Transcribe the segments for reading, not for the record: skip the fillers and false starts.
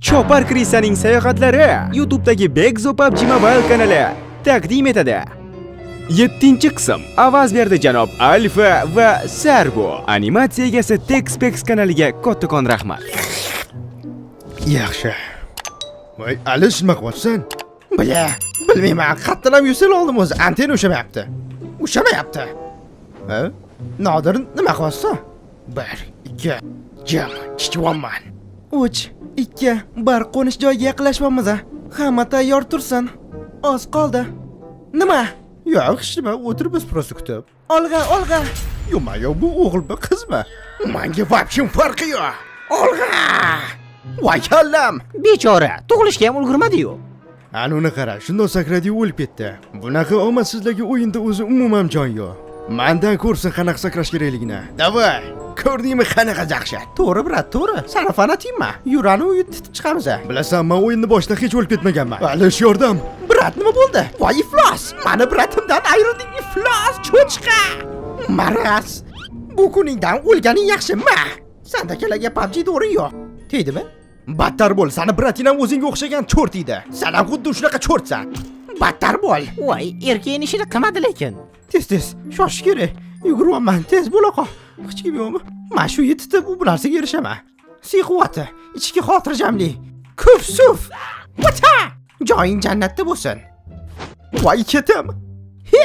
Chopar Krisaning sayohatlari YouTube'dagi Begzo PUBG Mobile kanali taqdim etadi. Yettinchi qism. Ovoz berdi janob Alfa va Sarbo. Animatsiya egasi Texpex kanaliga kattakon rahmat. Yaxshi. Voy, Alish, nima qilyapsan? Бля, bilmayman, qayerdan ham yusal oldim o'zi, antenna ushlamayapti. Ushlamayapti. Ha? Nodir, nima qilyapsan? Bir, ikki, jim, chichvonman. Uch, ikki, bir, qo'nish joyiga yaqinlashyapmiz. Hamma tayyor tursin. Oz qoldi. Nima? Yo'q, hech nima, o'tiribmiz просто kutib. Olg'a, olg'a! Yo'q, bu o'g'ilmi, qizmi? Manga вообще farqi yo'q. Olg'a! Voy kallam! Bechora, tug'ilishga ham ulgurmadi-yu. Ana uni qara, shundoq sakradi, o'lib ketdi. Bunaqa omadsizlarga o'yinda o'zi umuman jon yo'q. Mandan ko'rsin qanaqa sakrash kerakligini. Давай! Ko'rdingmi qanaqa dahshat? To'g'ri, брат, to'g'ri. Sani fanatingman. Yurani uyni titib chiqamiz. Bilasan, men o'yinni boshida hech o'lib ketmaganman. Alish, yordam! Брат, nima bo'ldi? Voy iflos! Mani брат imdan ayrilding, iflos, cho'chqa! Maraz! Bu kuningdan o'lganing yaxshi, ma! Sandakalarga PUBG'da o'rin yo'q. Tegdimi? Battar bo'l, sani брат ing ham o'zingga o'xshagan чёрт edi. San ham xuddi shunaqa чёрт san. Battar bo'l. Voy, erkakning ishini qilmadi lekin. Tez, tez, shoshish kerak. Yuguryapman, tez bo'la qol. Hech kim yo'qmi? Man shu yetitib bu narsaga erishaman. Siy quvvati, ichki xotirjamlik. Kuf suf. Vata! Joying jannatda bo'lsin. Voy ketim. He!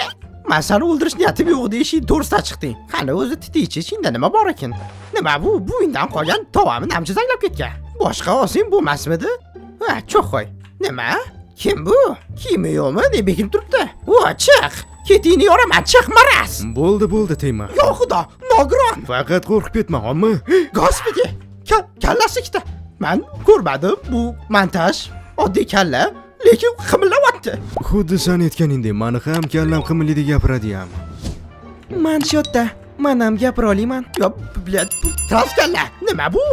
Man seni o'ldirish niyatim yo'q edi, eshik to'g'risida chiqding. Qani o'zi titiychi, ichingda nima bor ekan? Nima bu? Buvingdan qolgan tovami namcha zanglab ketgan. Boshqa olsang bo'lmasmidi? Ha, cho'xoy. Nima? Kim bu? Kiyimi yo'qmi? Deb bekinib turibdi. O, chiq! Ketingni yoraman, chiq, maraz! Bo'ldi, bo'ldi, tegma. Yo xudo, nogiron! Faqat qo'rqib ketma, hommi? Господи! Kallasi ikkita. Man ko'rmadim, bu montaj. Oddiy kalla, lekin qimillayapti. Xuddi san aytganingdek, mani ham kallam qimillaydi, gapiradi ham. Man shu yerda. Man ham gapira olaman. Yo, блядь, bu trans kalla. Nima bu?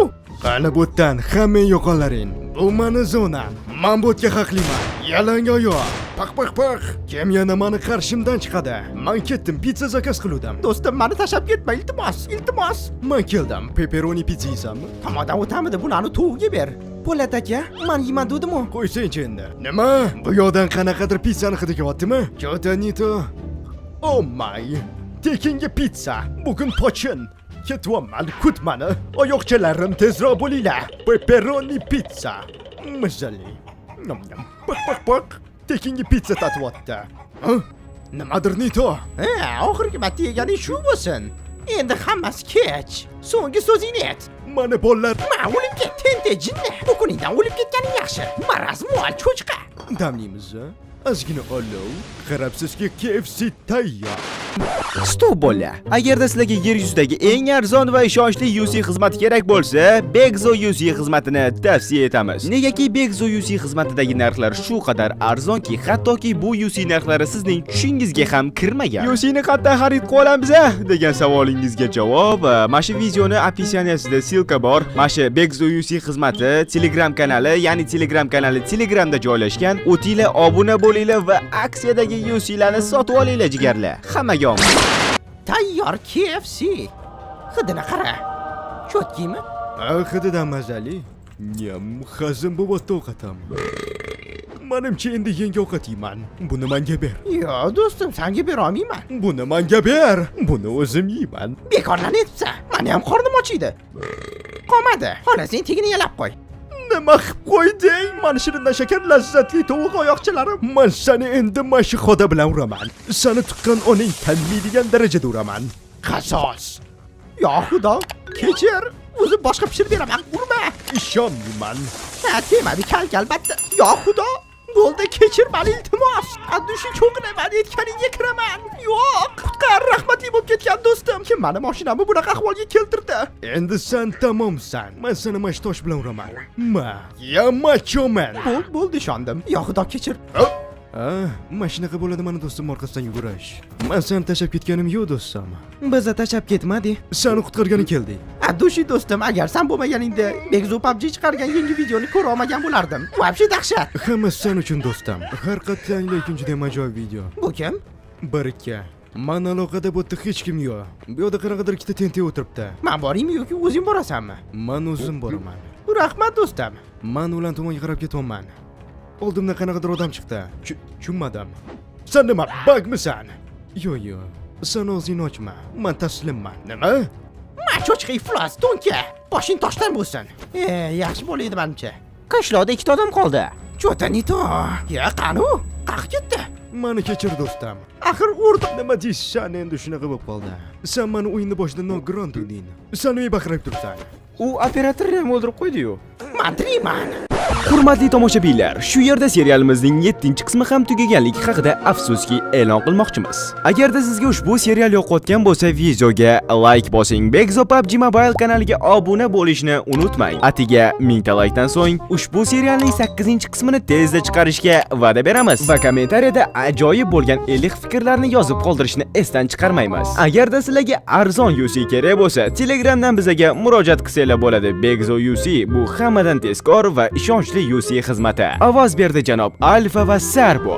Qani bo'tdan hammang yo'qollaring. Bu mani zonam. Man bo'tga haqliman. Yalang oyoq. Paq paq paq. Kim yana mani qarshimdan chiqadi? Man ketdim, pitsa заказ qiluvdim. Do'stim, mani tashlab ketma, iltimos, iltimos. Man keldim. Pepperoni pitsa yeysanmi? Tomodan o'tamidi, bularni tovuqga ber. Po'lat aka, man yeyman dedim-u. Qo'ysangchi endi. Nima? Bu yoqdan qanaqadir pitsani hidi kelyaptimi? Что-то не то. Oh my. Tekinga pitsa. Bugun pochin. Ketyapman, kut mani. Oyoqchalarim, tezroq bo'linglar. Pepperoni pitsa. Mazali. Nom nom. Paq paq paq. Tekinga pitsa tatyapti. Ha? Nimadir не то. Ha, oxirgi marta yeganing shu bo'lsin. Endi hammasi kech. So'nggi so'zingni ayt. Mani bolalar. Ma o'lib ket, tentak jinni. Bu kuningdan o'lib ketganing yaxshi. Maraz mol cho'chqa. Damlaymiz. Ozgina olov. Qarabsizki, KFC tayyor. Stop, bola. Agarda sizlarga yer yuzidagi eng arzon va ishonchli UC xizmati kerak bo'lsa, Begzo UC xizmatini tavsiya etamiz. Negaki Begzo UC xizmatidagi narxlar shu qadar arzonki, hattoki bu UC narxlari sizning tushingizga ham kirmagan. UC ni qayerdan xarid qila olamiz a degan savolingizga javob, mana shu videoni описание sida ссылка bor. Mana shu Begzo UC xizmati Telegram kanali, ya'ni Telegram kanali Telegramda joylashgan. O'tinglar, obuna bo'linglar va aksiyadagi UC larni sotib olinglar, jigarlar. Hammaga omad. Tayyor KFC. Hidini qara. Чёткий mi? Hididan mazali. Nyam, hazm bo'lyapti ovqatim. Manimcha, endi yangi ovqat yeyman. Buni menga ber. Yo, do'stim, senga bera olmayman. Buni menga ber. Buni o'zim yeyman. Bekorlarni aytibsan. Mani ham qornim ochiydi. Qolmadi. Xohlasang, tegini yalab qo'y. Nima qilib qo'yding? Mani shirindan shakar lazzatli tovuq oyoqchalarim. Man seni endi mana shu xoda bilan uraman. Seni tuqqan onang taniydigan darajada uraman. Qasos. Yo xudo, kechir. O'zim boshqa pishirib beraman, urma. Ishonmayman. Ha, tegmadi, kal albatta. Yo xudo, bo'ldi, kechir mani, iltimos. Addushi cho'qinaman, aytganingga kiraman. Yo'q, qutqar, rahmatli bo'lib ketgan do'stim. Kim mani mashinamni bunaqa ahvolga keltirdi? Endi sen tamomsan. Man seni mana shu tosh bilan uraman. Ma, я macho man. Bo'ldi, bo'ldi, ishondim. Yo xudo, kechir. Ah, mana shunaqa bo'ladi mani do'stim orqasidan yugurish. Man seni tashlab ketganim yo'q, do'stim. Bizni tashlab ketmadi. Seni qutqargani keldik. Addushi do'stim, agar san bo'lmaganingda Begzo PUBG chiqargan yangi videoni ko'ra olmagan bo'lardim. Вообще dahshat. Hammasi sen uchun, do'stim. Haqiqatdan lekin juda ham ajoyib video. Bu kim? Bir, ikki. Man aloqada, bu yerda hech kim yo'q. Bu yerda qanaqadir ikkita tentak o'tiribdi. Man boraymi yoki o'zing borasanmi? Man o'zim boraman. Rahmat, do'stim. Man ular tomonga qarab ketyapman. Oldimdan qanaqadir odam chiqdi. Tushunmadim. Sen nima, bagmisan? Yo'q, yo'q. Sen o'zingni ochma. Man taslimman. Nima? Ma cho'chqa iflos, to'nka. Boshing toshdan bo'lsin. E, yaxshi bo'ladi manimcha. Qishloqda ikkita odam qoldi. Что-то не то. Ya, qani u? Qayerga ketdi? Mani kechir, do'stim. Axir urdi. Nima deysan endi, shunaqa bo'lib qoldi. Sen mani o'yinni boshida nogiron deding. Sen nima baqirib turibsan? U operatorni ham o'ldirib qo'ydi-yu. Man tirikman. Hurmatli tomoshabinlar, shu yerda serialimizning 7-qismi ham tugaganligi haqida afsuski e'lon qilmoqchimiz. Agarda sizga ushbu serial yoqayotgan bo'lsa, videoga like bosing, Begzo PUBG Mobile kanaliga obuna bo'lishni unutmang. Atiga 1000 ta laykdan so'ng ushbu serialning 8-qismini tezda chiqarishga va'da beramiz va kommentariyada ajoyib bo'lgan iliq fikrlarni yozib qoldirishni esdan chiqarmaymiz. Agarda sizlarga arzon UC kerak bo'lsa, Telegramdan bizga murojaat qilsanglar bo'ladi. Begzo UC bu hammadan tezkor va ishonchli UC xizmati. Ovoz berdi janob Alfa va Sarbo.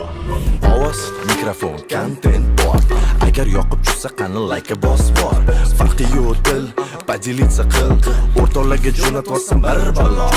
Ovoz, mikrofon, kontent bor. Agar yoqib tushsa, qani layka bos bor. Farqi yo'q, dil, поделиться qil. O'rtoqlarga jo'natvosin bir balo.